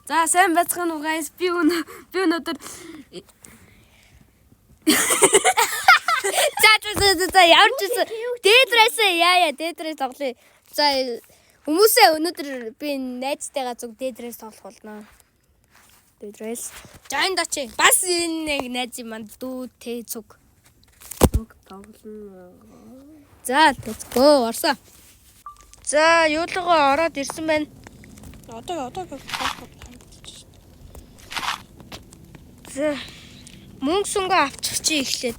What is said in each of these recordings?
За, сайн байцгаана уу, guys. Би өнөөдөр За за за за, ямар ч байсан Dead Race яа яа Dead Race тоглоё. За хүмүүсээ, өнөөдөр би найзтайгаа зүг Dead Race тоглох болно. Dead Race. Join дочи. Бас энэ нэг найз юм манд дүү тэ зүг. Зүг тоглоно. За, let's go. Орсоо. За, юулгаа ороод ирсэн байна. Одоо би харагдчих. За. Мөнгө сөнгө авчих чи эхлээд.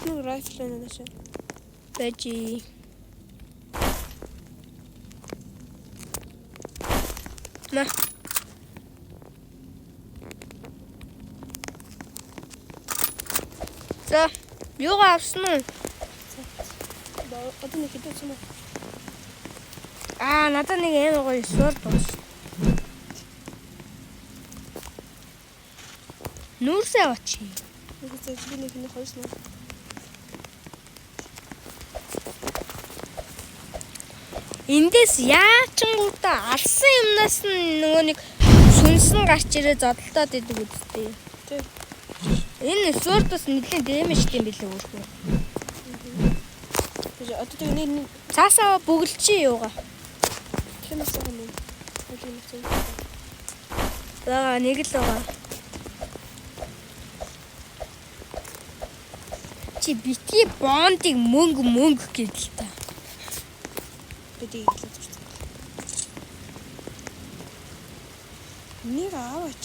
Нэг rifle байна наашаа. Байж. На. За, юугаа авсан уу? Одоо нэг хэдэн юм уу? Аа, надад нэг амар гоё суурь дуус. Нүүрсээ авчи. Нэг зэж би нэг нэг хоёрс нэг. Эндээс яачингуудаа алсан юмнаас нь нөгөө нэг сүнс нь гарч ирээ зодолдоод идэг үсттэй. Тий. Энэ суурдас нэлийн дэмэжтэй юм билээ өөрхөө. Би одоо тэг нэг нэг Цаасаа бөглөчи юугаа. хэмээс байгаа юм. Нэг нэг зэн. За, нэг л байгаа. Чи битгий бондыг мөнгө мөнгө гэдэл та. Би тийг хэлж зүрх. Нэг аваач.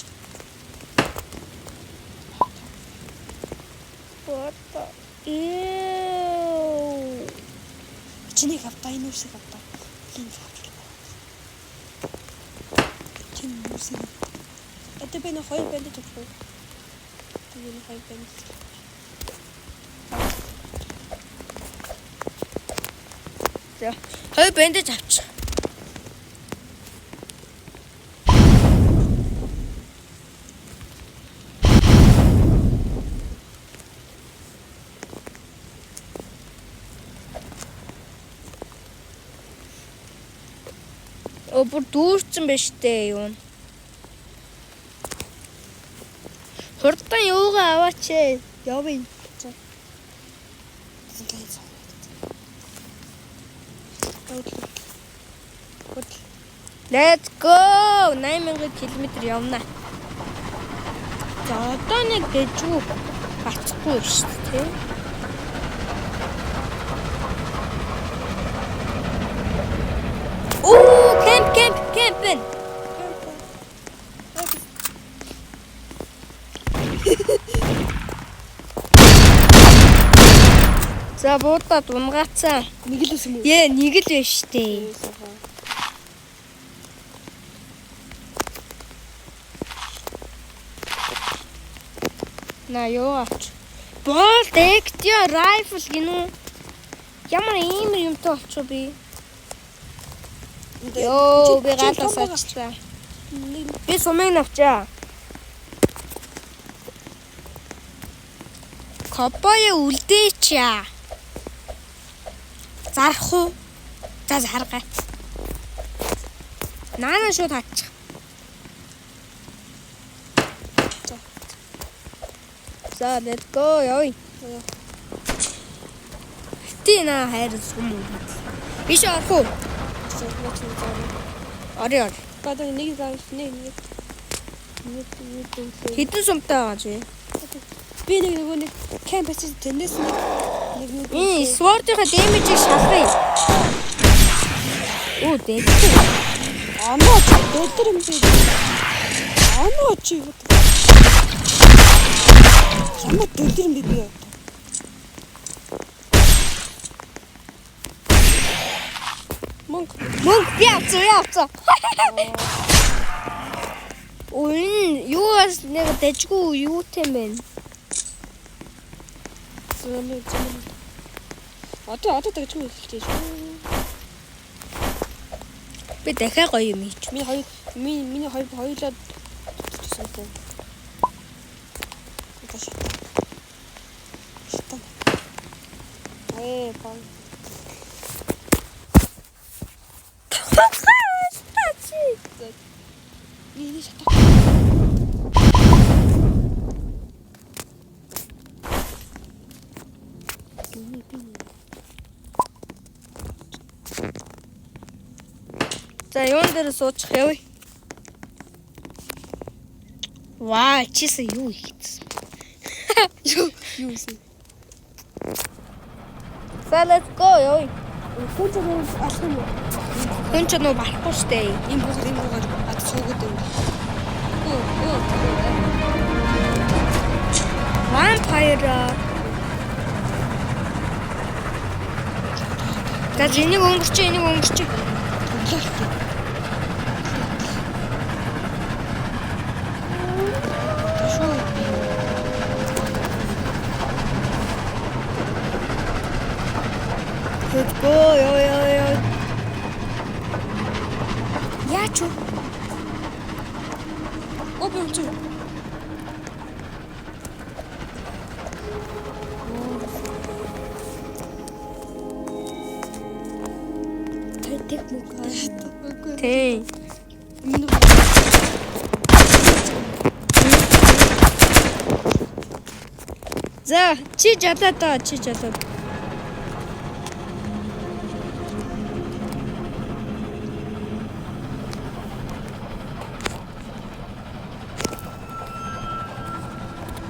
What the Ew. Чи нэг авдаа, энэ үсэг авдаа. Би нэг авчлаа. Чи үсэг. Одоо би нэг хоёр бандаж авах уу? Би нэг хоёр бандаж. За, хоёр бэндэж авчих. Оо, бүр дүүрсэн байж тээ юу. Хурдан юугаа аваач ээ. Явъя. Let's go. 8000 км явна. За, одоо нэг дэжүү бацхгүй шүү дээ, тий. Оо, кемп кемп кемп байна. За, буудаад унгаацсан. Нэг л үс юм уу? Ээ, нэг л байна шүү дээ. На, юу авч. Bolt action rifle гинүү. Ямар ийм юмтай болчихоо би. Йоо, би галаас авчлаа. Би сумыг навчаа. Кобоё үлдээч яа. Зарах уу? За, заргаа. Наана шууд хатчих. За. За, let's go. Явъя. Ти на хайр сум үү? Биш, орох уу? Орё, ор. Гадаа нэг нэг нэг нэг нэг нэг. Хэдэн сумтай байгаа чи? Би нэг нөгөө нэг кемп очиж тэрнээс нэг нэг нэг. Энэ sword-ийнхаа дэмэжийг шалгая. Оо, дэмэж. Анаа чи дөлдөр юм чи. Анаа чи. Ямар дөлдөр юм бэ би одоо. Мөнгө. Мөнгө би авцсан, би авцсан. Оо, энэ юу бас нэг дэжгүй юутай юм бэ? Зөв зөв. Одоо дагжгүй хэлчихэж шүү. Би дахиад гоё юм хийж. Миний хоёр миний хоёр хоёулаа төсөлтэй. Одоо шатаа. Шатаа. Ээ, бан. Энийг шатах. За юун дээр суучих явъя. Ваа, чисэн юу хийсэн? Юу юу юм? За let's go явъя. Хүн ч юм алах юм уу? Хүн ч нөө барахгүй штэ. Ийм буугаар ад суугаад байна. Өө өө. Vampire. За энийг өнгөрч, энийг өнгөрч. Тоглолт. Шүү. Let's go. Йоо ёо ёо. Яач вэ? Оо би үнцэн. Тэг мөг. Үгүй. Тий. Миний За, чи жалаа даа, чи жалаа.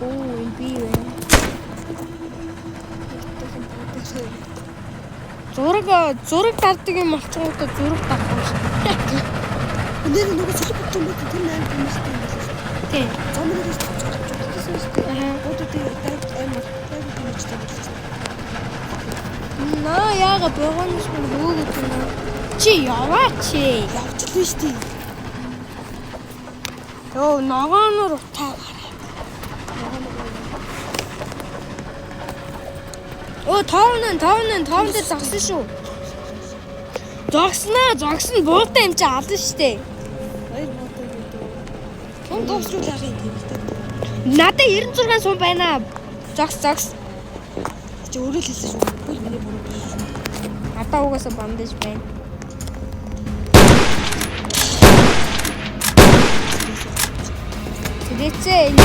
Оо, энэ би вэ. Зураг зураг дарддаг юм болчихгоо зураг дарах юм шиг. Нэр нөгөө сэлэг бүтэн юм байна. Тэр 8 тэмээстэй юм байна шүү. Тий. Зомнорээс цогцолсон шүү дээ. Аха. Буудууд амар амар тэмээчтэй байна шүү. Наа яага богоноос мань хөөгд байна. Чи яваач. Явчихлаа шүү дээ. Йоо, ногооноор утаа гараа. Оо, тоон тоон дээр зогсон шүү. Зогсноо, зогсно буутай юм чи алан штэ. Баяр буутай гэдэг. Том дуусруул яах юм тийм л дээ. Надад 96 сум байна. Зогс, зогс. Чи өөрөө л хэлсэн шүү. Тэгвэл миний буруу биш шүү. Надаа угаасаа бандаж байна. Тэгээцээ энэ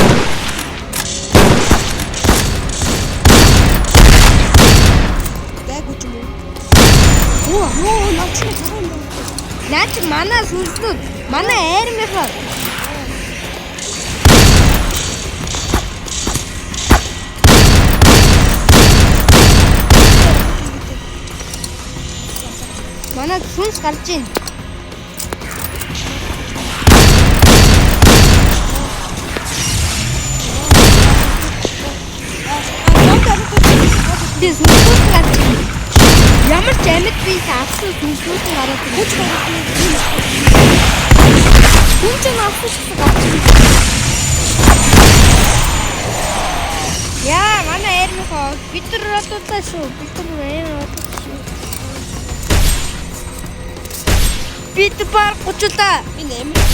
Гайгүй ч юм уу? Оо, ёо, наа чи цагаан юм. Наа чи манай сүнснүүд, манай айрмынхаа Манай сүнс гарч ийн. Би сүнсүүд гарч ийн. Ямар ч амьд биес авсан сүнсүүд нь гараад ирнэ. Хүч гараад ирнэ. Хүн ч авсан ч гэсэн гарч ирнэ. Яа, манай айрмынхаа бид нар родуулаа шүү. Бид нар амар родуулаа шүү. Бид бар гучлаа. Энэ амар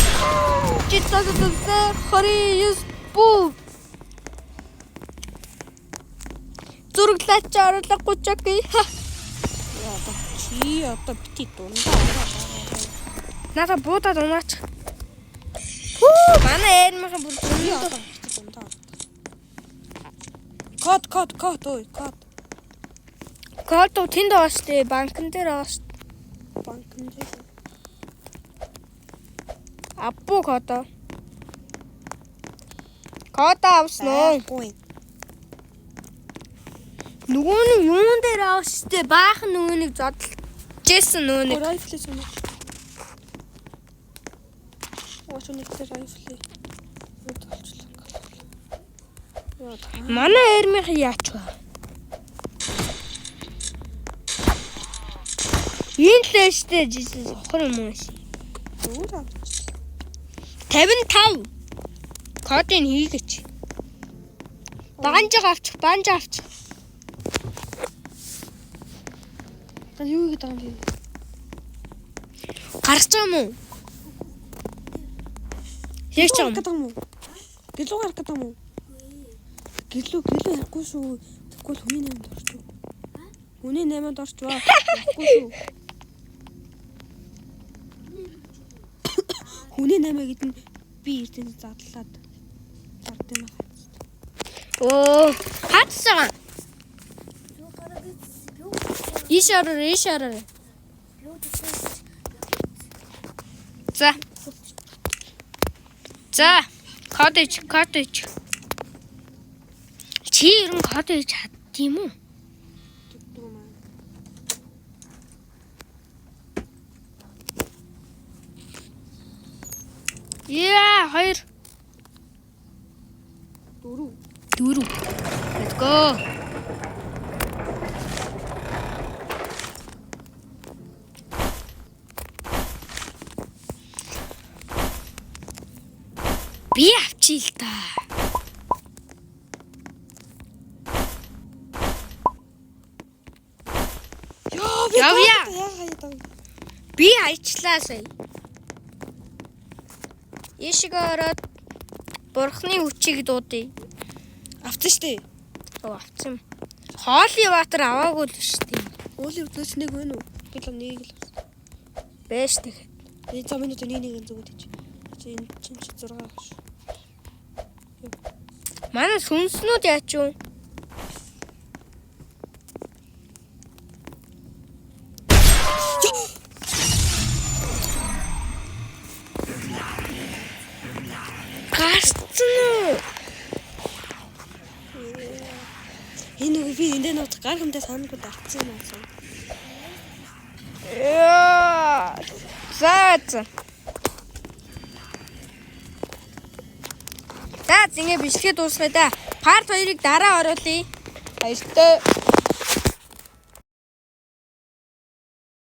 Чи тасдсан 29 бүү. Зураглаач оруулахгүй ч окей. Яа, одоо чи одоо бити дундаа ороо. Надаа буудаад унаач. Хүү, манай айрмынхаа бүр Би дүндээ. одоо бити дундаа ороо. Код код код ой код. Код тэнд байгаа штэ, банкн дээр байгаа штэ. Банкн дээр. Аббу кодо. Кодо авсан уу? Байхгүй. Нөгөө нь юун дээр байгаа штэ, баахан нөгөө нэг зодолжсэн нөгөө нэг. Райфл юм уу? Ооч нэг дээр райфл. Юу толчлоо. Яа, Манай айрмынхаа яач вэ? Энэ л штэ жисэн сохор юм уу? өөр авчих. 55 кодыг хийгээч. Банжиг авчих, банж авчих. Та юу хийгээд байгаа юм бэ? Гарч байгаа юм уу? Хийж байгаа юм. гэдэг юм уу? Гэлүү гарах гэдэг юм уу? Гэлүү гэлүү ярихгүй шүү. Тэгвэл хүний нэмд орчих. Хүний нэмд орчих. Ярихгүй шүү. Хүний нэмэ гэдэг нь Би эрдэнэ задлаад зард юм аа. Оо, хаацсан. Ийш ороо, ийш ороо. За. За, cottage, cottage. Чи ер нь cottage чаддсан юм уу? Дүү маань. Яа, 2 4. 4. Let's go. Би авчий л та. Йоо, би Явъя. яа хаяад байгаа. Би хайчлаа сая. Ийшээ ороод бурхны хүчийг дуудъя. Авсан штэ. Оо авсан. Хоолны баатар аваагүй л шүү дээ. Уулийн өвдөөс нэг байна уу? Би л нэг л авсан. Бэж тэгэхэд. Энэ за миний нэг нэг зүгүүд чи. Чи энэ чинь чи 6 байгаа шүү. Манай сүнснүүд яач юу? Гарцсан уу? Энэ нөгөө би эндээ нууц гар хэмдээ санаагүй дарцсан юм аа. Яа. За за. За зингээ бичлэгээ дуусгая да. Part 2-ыг дараа оруулъя. Баяртай.